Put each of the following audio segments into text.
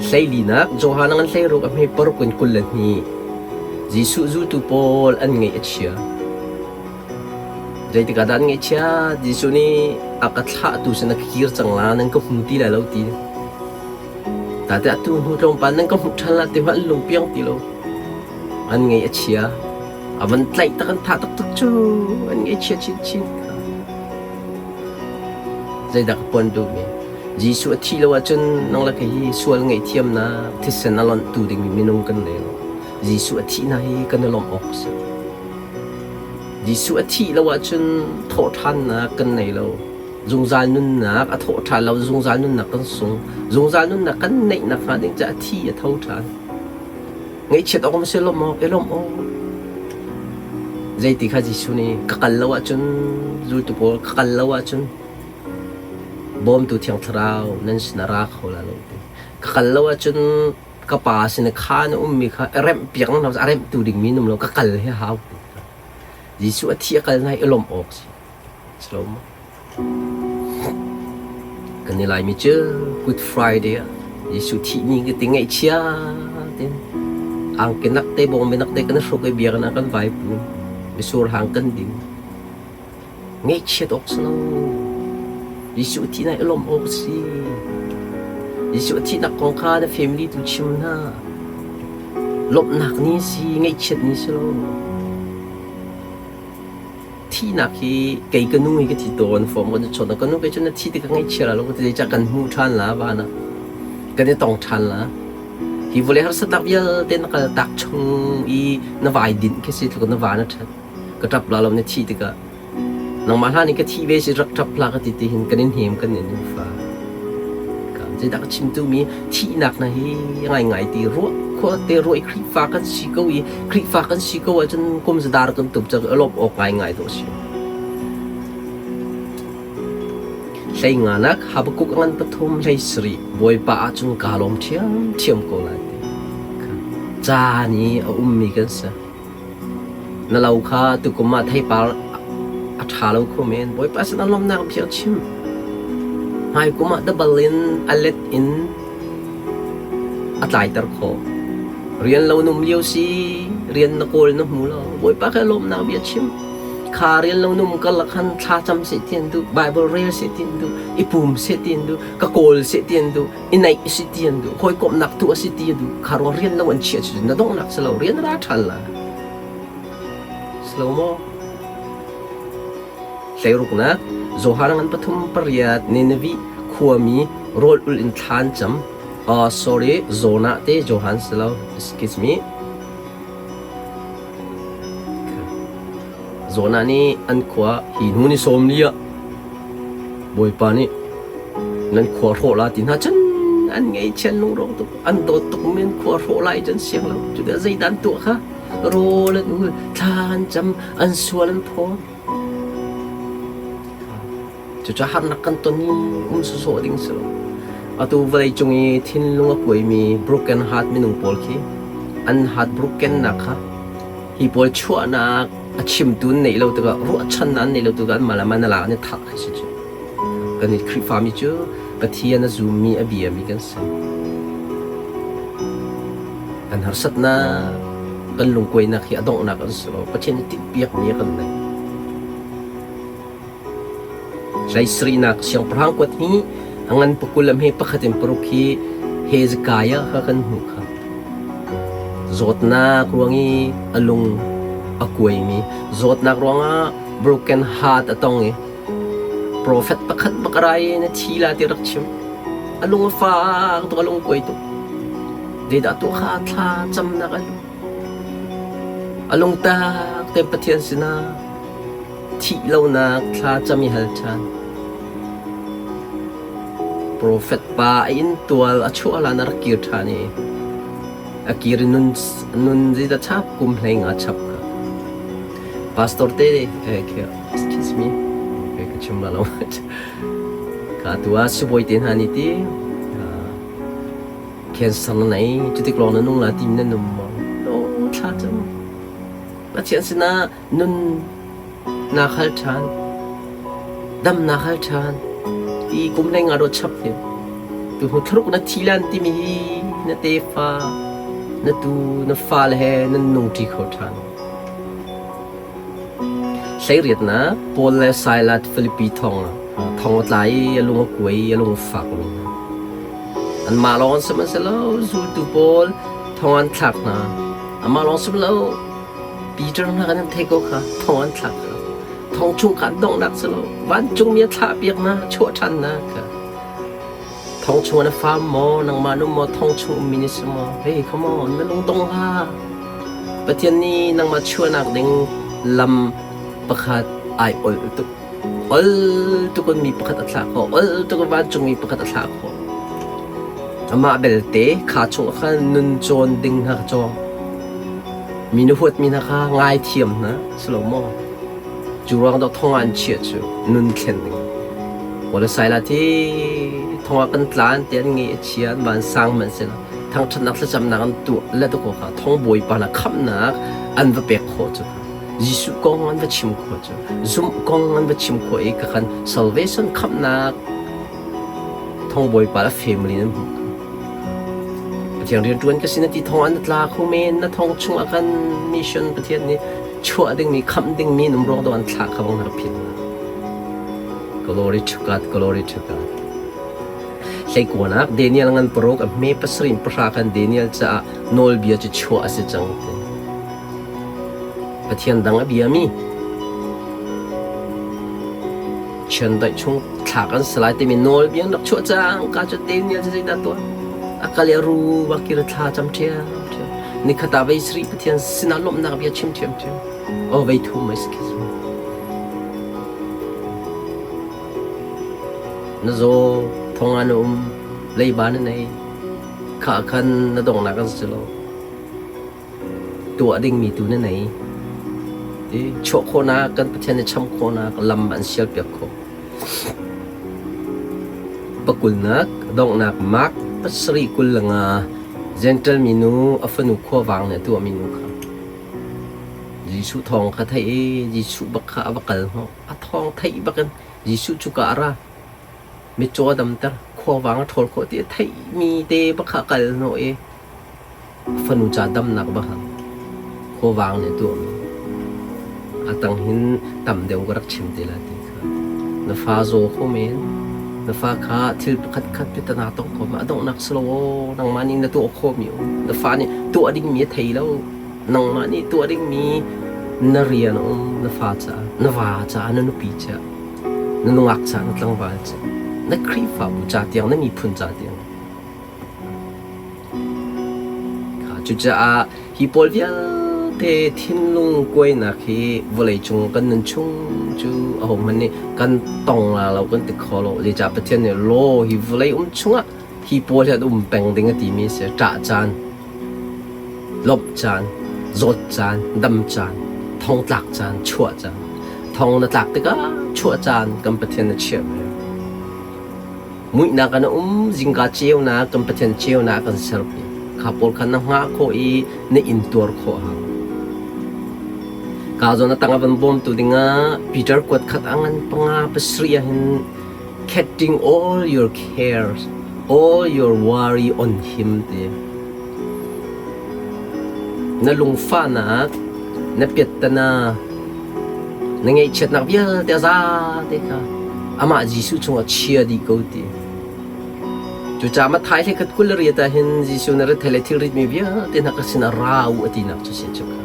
Hleilinak Johan a ngan 16 a hme paruk in 22. Jesuh zultu pawl an ngaih a chia. Zeitik ah dah an ngaihchia? Jesuh nih a ka thlahtu sin a kir cang la, nan ka hmu ti lai lo ti. Tate atu hnu tlawmpal nan ka hmuh ṭhan la ti hmanh an lungpiang ti lo. An ngaih a chia. A van tlaih tak an thah taktak cu an ngaihchia chinchin. Zeidah ka puan duhmi? Jesuh a thih lo ahcun nang le kei hi sual ngaihthiamnak thisen a lonhtu dingmi minung kan nei lo. Jesuh a thihnak hi kan i lawmh awk a si. Jesuh a thih lo ahcun thawhṭhannak kan nei lo. Zungzal nunnak a thawhṭhan lo, zungzal nunnak kan sung. Zungzal nunnak kan neih nakhnga ding caah a thi a tho ṭhan. Ngaihchiat awk na si lawmh awk, i lawmh awk. Zeiti kha Jesuh nih ka kal lo ahcun zultu pawl ka kal lo ahcun bawmtu Thiang Thlarau nan sin a ra kho la lo ti. Ka kal lo ahcun ka pa sin i kha na ummi kha i remh piak na a remhtu dingmi num lo ka kal hi hau ti. Jesuh a thi a kal na i lawmh awk si. Si lo maw? Kan i Laimi cu Good Friday ah Jesuh thih ni ka ti ngaihchia tin angki nak te bawngbi nak te kan hruk i biakinn ah kan vai pu misur hang kan ding ngaihchiat awk si lo Jesuh thihnak i lawmh awk si Jesuh thihnak kong kha na family tu chim hna lawmhnak ni si ngaihchiat ni si lo Thihnak hi kei ka nu hi ka thi tawn form kan i chawt ka nu kei cu na thi ti ka ngaihchia la lo ka ti zeicah kan hmu ṭhan la van ah kan i tong ṭhan la hi vawlei harsatnak vialte na kal tak chung i na vai dinh khi si tluk na van a ṭhat ka ṭap la lo na thih tikah nangmah hlan in ka thih ve si rak ṭap hlah ka ti ti hin kan in hnem kan in fa zeidah ka chim tu mi thihnak na hi ngaingai ti ruah khua te ruah i Khrihfa kan si ko i Khrihfa kan si ko ahcun kum zadar kan tum cang i lawmh awk ngaingai dawh a si. Hlei nganak Habakkuk a ngan pathum hlei sarih Bawipa ahcun kaa lawm ṭhiamṭhiam ko lai ti. Caan i a ummi kan si. Na lo kha tukum ah theipar a ṭha lo kho men. Bawipa sinah lawmhnak bia chim. Hmaikum ah dabal in a let in a tlaiter khawh. Rian lo num lio si, rian na kawl na hmu lo. Bawipa kha lawmhnak bia chim. Kha rian lo num karlak khan thla cam seh ti an duh, Bible rel seh ti an duh, i pum seh ti an duh, ka kawl seh ti an duh, i naih si ti an duh, hawikomhnak tuah si ti a duh. Kha ruang rian lo an chiah cu na donghnak si lo, rian ra ṭhan la. Si lo maw? Hleiruknak, Johan ngan pathum pariat Nineveh khuami rawl ul in thla an cam. Uh, sorry, Jonah te Johan si lo. Excuse me. Jonah nih an khua hi hnu ni sawm li ah Bawipa nih nan khua hrawh la ti hna cun an ngaihchian lungrawk tuk an dawt tuk men khua hrawh lai cun siang lo cu zeidah an tuah kha rawl an ul thla an cam an sual an phaw Cucaah harnak kan ton i um sawsawh ding si lo. Atu vawleicung i thinlung a kuaimi broken heart minung pawl khi an heart broken nak kha hi pawl chuahnak a chimtu an neih lo tikah ruahchannak an neih lo tikah anmah le anmah na lak an i thah khi si cu. Kan i Khrihfami cu Pathian a zummi a biami kan si. Kan harsatnak, kan lungkuainak hi a donghnak an si lo. Pathian nih tinhpiakmi a kan neih. Hleisarihnak siangpahrang kuat hi a ngan pakul a hme pakhat in paruk hi Hezekiah kha kan hmuh kha. Zawtnak ruang i a lung a kuaimi, zawtnak ruangah broken heart a tong i profet pakhat bak a ra i na thi la ti rak chim. A lung a fak tuk, a lung kuai tuk. Zeidah tuah kha thla camnak a lu. A lungtak tein Pathian sinah Thih lonak thla cam i hal ṭhan. Profet pa a inntual a chuah hlan a rak kir ṭhan i a kir i nun, nun zeidah chap kum hlei nga chap kha. Pastor te eh, excuse me, okay, ka chim la lo. Ka tu ah sibawi te hna nih ti cancer na nei cutik lawng na nung la tim na num maw? No, thla cam. Pathian sinah nun naa khal ṭhan, dam naa khal ṭhan ti kum hlei nga dawt chap hi. Tuhnu thlaruk na thi lan timi hi na tefa, na tu, na fale he nan nungṭi kho ṭhan. Hleiriatnak Paul le Silas Filipi thong thong a tla i a lung a kuai i a lung a fak mi hna. Anmah lawng an sihmanhsehlaw zultu pawl thong an thlak hna. Amah lawng si lo Peter hna kan in theih ko kha thong an thlak kha. Thong chung kha an donghnak si lo vancungmi a thlah piak hna chuah ṭhan hna kha. Thong chung na fam maw nangmah num maw thong chung ummi na si maw hey come on na lung dong hlah. Pathian nih nangmah chuahnak ding lam pakhat ai ol tuk. Ol tuk in mi pakhat a thlah khawh. Ol tuk in vancungmi pakhat a thlah khawh. Amah belte kha chung ah khan nun cawn ding hna kha cawng. Mi na huatmi hna kha ngaithiam hna, si lo maw? Cu ruang dawh thong ah an chiah cu nun thlen ding. Paul Silas hi thong ah kan tlan ti an nge a chia an van sang hmanhsehlaw thangṭhatnak thlacamnak an tuah le dakaw kha thong bawipa hna khamhnak an va pek khawh cu Jesuh kong an va chim khawh cu zumh kong an va chim khawh i ka kan salvation khamhnak thong bawipa le family nan hmuh Pathian rianṭuan ka si na ti thong an tla kho men na thong chung ah kan mission Pathian nih chuah dingmi khamh dingmi num ruang do an thlah kha bang na rak phit Glory to God glory to God Hleikuanak Daniel ngan paruk a hme pasarih pahra khan Daniel caah nawlbia cu chuah a si cang ti. Pathian dang a biami chiandeih chung thla kan si lai timi nawlbia an rak chuah cang ka cu Daniel cu zeidah tuah a kal i a ru va kir thla cam ṭhiam ṭhiam nikhat ah vei sarih Pathian sinah lawmhnak bia chim ṭhiam ṭhiam oh vei thum mei si Na zaw, thong ah na um, leiba na nei. Khah khan na donghnak an si lo. Tuah dingmi tu na nei. Ti chuah khawhnak kan Pathian nih cham khawhnak lam an sialpiak khawh. Pakulnak donghnak Mark pasarih 25 Gentle minu a fanu khuavang nih a tuahmi nu kha Jesuh thawng kha theih i Jesuh bak kha a va kal hnawh. A thawng theih bakin Jesuh cu ka a ra. Mitcaw a damter, khuavang a ṭhawl khawh ti a theihmi te bak kha a kal hnawh i a fanu ca damnak bak kha khuavang nih a tuahmi. A tang hin tam deuh ka rak chim te lai ti kha. Na fa zaw kho men, na fa kha thil pakhat khat pitana tong kho ma a donghnak si lo aw, nangmah nih na tuah khawhmi um. Na fa nih tuah dingmi a thei lo. Nangmah nih tuah dingmi na rian a um, na fa caah, na va caah, na nupi caah, na nungak caah, na tlangval caah, na Khrihfabu ca tiang, na miphun ca tiang. Cucaah hi pawl vialte thinlung kuainak hi vawleicung kan nun chung cu ahohmanh nih kan tong la lo, kan ti kho lo. Zeicah Pathian nih law hi vawlei um chungah hi pawl hi an um peng ding a timi a si. Ṭah caan, lawmh caan, zawt caan, dam caan, thongtlak caan, chuah caan. Thong na tlak tikah chuah caan kan Pathian na chiah ve. Muihnak ah na um, zingka ceunak kan Pathian ceunak kan serpiak. Kha pawl kha na hngah khawh i na intuar khawh hau. Ka zawn a tang a van bawmtu dingah Peter kuat khat a ngan panga pasarih ah hin Casting all your cares, all your worry on him ti. Na lungfahnak, na piattana, na ngaihchiatnak vialte a za te kha amah Jesuh chungah chia dih ko ti. Cucaah Matthai hlei khat 28 ah hin Jesuh na rethei le thilrit mi vialte hna ka sinah ra u a tinak cu si cu kha.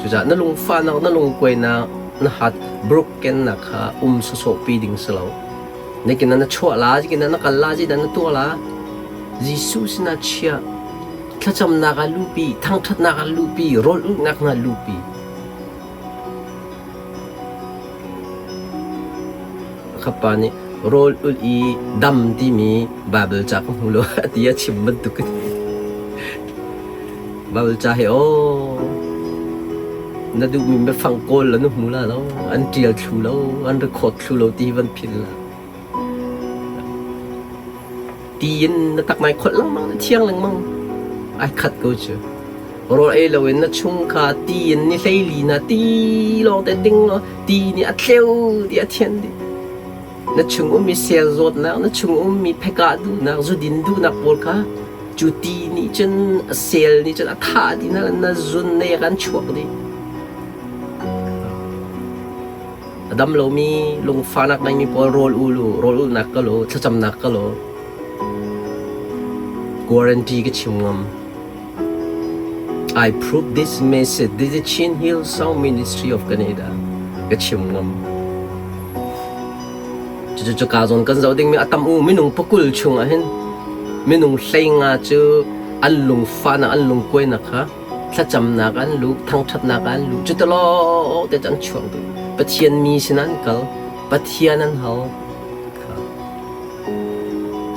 Cucaah na lungfahnak, na lungkuainak, na hat brokennak kha um sawsawhpi ding si lo. Nikin na chuah la, zikin na kal la, zeidah na tuah la? Jesuh sinah chiah. Thlacamnak ah luhpi, thangṭhatnak ah luhpi, rawl ulhnak hna luhpi. Pakhat pa nih rawl ulh i dam timi Baibal ca ka hmu lo a ti a chim bantuk ka ti. Baibal ca hi aw na duhmi biafang kawl la na hmu la lo, an ṭial thlu lo, an record thlu lo ti van philh la. Ti in na tak nai kholh lengmang, na thiang lengmang. Ai khat ko cu. Rawl ei loin na chung kha ti in ni hleili na ti lawng te ding law ti nih a tleu ti a thian dih. Na chung ummi sel zawtnak, na chung ummi phekah duhnak, zudin duhnak pawl kha cu ti nih cun a sel nih cun a thah dih hna na zun ne kan chuak dih. A dam lomi lungfahnak ngeimi pawl rawl ul u, rawl ulnak kal u, thlacamnak kal u. Guarantee ka chim ngam. I prove this message. This is Chin Hill Song Ministry of Canada. Ka chim ngam. Cucu ka zawn kan zoh dingmi a tam u minung pakul chung ah hin minung hleinga cu an lungfahnak an lungkuainak kha thlacamnak an lu thangṭhatnak an lu cu telaw te an chuak dih Pathian mi sin an kal Pathian an hal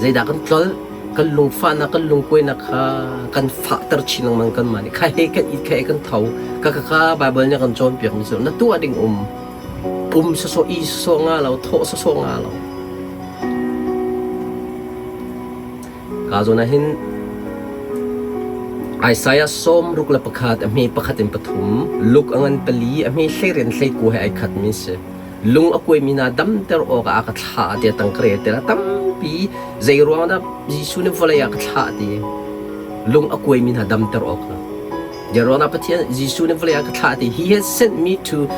Zeidah kan tlolh? Kan lungfahnak, kan lungkuainak kha kan fahter chin lengmang kanmah nih. Kha he kan it, kha he kan tho. Ka kha kha Baibal nih a kan cawnpiakmi cu na tuah ding um. Um sawsawh, i sawsawh nga lo, thawh sawsawh nga lo. Ka zawn ah hin Isaiah 61 a hme pakhat in pathum, Luke a ngan pali, a hme hleirian hleikua he ai khatmi si. Lung a kuaimi hna damter awkah a ka thlah tiah tang ka rel tikah tampi zei ruang dah Jesuh nih vawlei ah ka thlah ti lung a kuaimi hna damter awkah zei ruang dah Pathian Jesuh nih vawlei ah ka thlah ti he has sent me to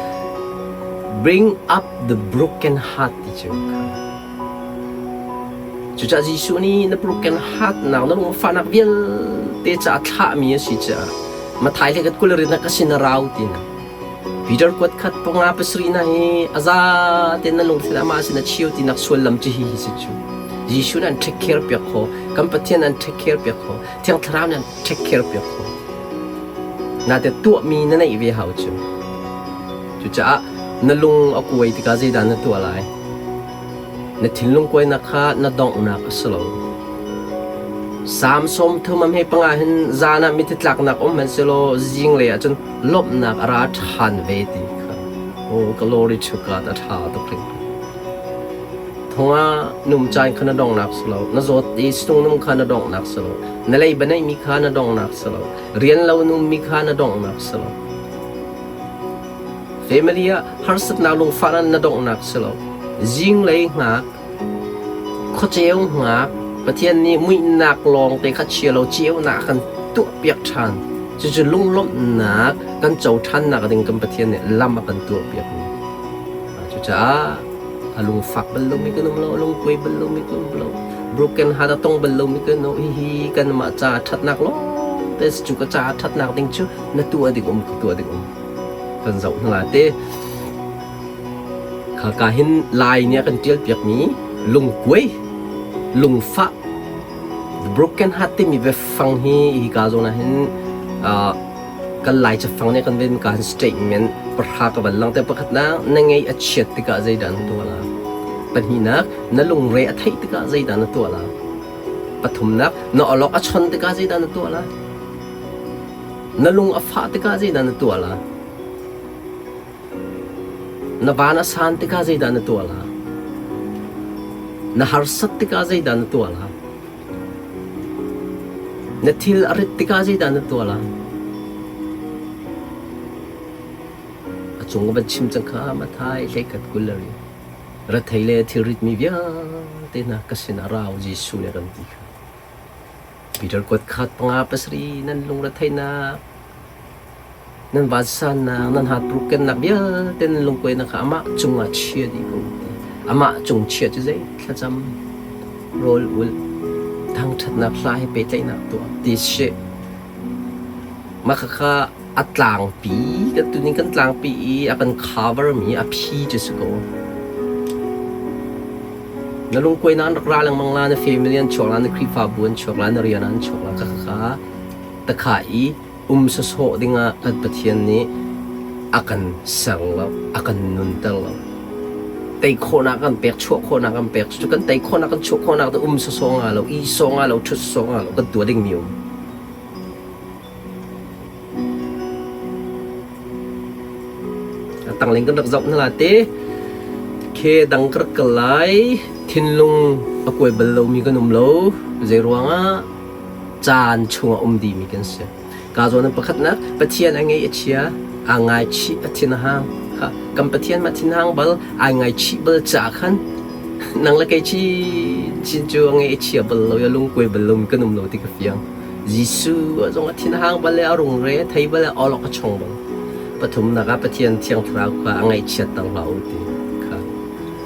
bring up the broken heart ti cu kha cucaah Jesuh nih na broken heart nak na lungfahnak vialte caah thlahmi a si caah Mathai hlei kat kul rin ka sin a rau ti na Peter kuat khat panga pasarih hna hi a za tein nan lungthin amah sin a cheu tinak sullam cu hihi si cu. Jesuh nih an take care piak kho, kan Pathian an take care piak kho, Thiang Thlarau nih an take care piak kho. Nate tuahmi na neih ve hau cu. Cucaah na lung a kuai tikah zeidah na tuah lai? Na thinlung kuainak kha na donghnak a si lo. Salm 35 a hme panga hin zan ah mithi tlaknak um hmanhsehlaw zinglei ah cun lawmhnak a ra ṭhan ve ti kha. Oh, glory to God, a ṭha tuk hringhran. Thongah num caan kha na donghnak si lo. Na zawt i stung kha na donghnak si lo. Na leiba neihmi kha na donghnak si lo. Rian lo nummi kha na donghnak si lo. Family ah harsatnak lungfahnak na donghnak si lo. Zinglei hngak, khuaceu hngak, Pathian nih muihnak lawng te kha chia lo ceunak a kan tuahpiak ṭhan. Cucu lunglawmhnak kan co ṭhannak ding kan Pathian nih lam a kan tuahpiakmi. Cucaah a lungfak bal lomi kan um lo, a lungkuai bal lomi kan um lo, broken heart a tong bal lomi kan um. Hihi kanmah ca ṭhatnak lawng te cu ka ca ṭhatnak ding cu na tuah ding um ka tuah ding um. Kan zoh hna la te. Khaka hin Lai nih a kan ṭial piakmi lungkuai, lungfah, the broken heart timi biafang hi hika zawn ah hin kan Lai cafang nih kan ven ka statement pahra ka van langhter. Pakhatnak, na ngeih a chiat tikah zeidah na tuah la? Pahnihnak, na lungre a theih tikah zeidah na tuah la? Pathumnak, na awlok a chon tikah zeidah na tuah la? Na lung a fah tikah zeidah na tuah la? Na van a san tikah zeidah na tuah la? Na harsat tikah zeidah na tuah la? Na thil a rit tikah zeidah na tuah la? A cung ka van chim cang kha Mathai hleikhat 20 le riat. Rethei le thilritmi vialte hna ka sinah ra u Jesuh nih a kan ti kha. Peter kuat khat panga pasarih nan lungretheihnak nan vansannak nan heartbrokennak vialte nan lungkuainak kha amah cungah chia dih ko ti. Amah cung chia cu zei thlacam rawl ulh thangṭhatnak hla he pehtlaihnak tuah ti si. Mah khakha a tlangpi kan tuning kan tlangpi i a kan cover mi a phi cu si ko. Na lungkuainak an rak ra lengmang la, na family an chuak la, na Khrihfabu an chuak la, na rian an chuak la, khakha takha i um sawsawh dingah kan Pathian nih a kan ser lo, a kan nunter lo. Tei khawhnak kan pek, chuah khawhnak kan pek. Cu kan tei khawhnak, kan chuah khawhnak te um sawsawh nga lo, i sawh nga lo, ṭhut sawh nga lo, kan tuah dingmi um. A tangling kan rak zoh hna la te. Khe dang ka rak kal lai. Thinlung a kuai bal lomi kan um lo. Zei ruangah caan chungah um dihmi kan si. Ka zawn pakhatnak Pathian a ngei a chia, aa ngaichih a thin a hang. Kha kan Pathian mah thinhang bal, ai ngaichih bal ca khan. Nang le kei chinchin cu a ngaih a chia bal lo i a lungkuai bal lomi kan um lo ti ka fiang. Jesuh zong a thinhang bal le a rungre a thei bal le awlok a chong bal. Pathumnak ah Pathian Thiang Thlarau kha a ngaihchiat ter hlah u ti.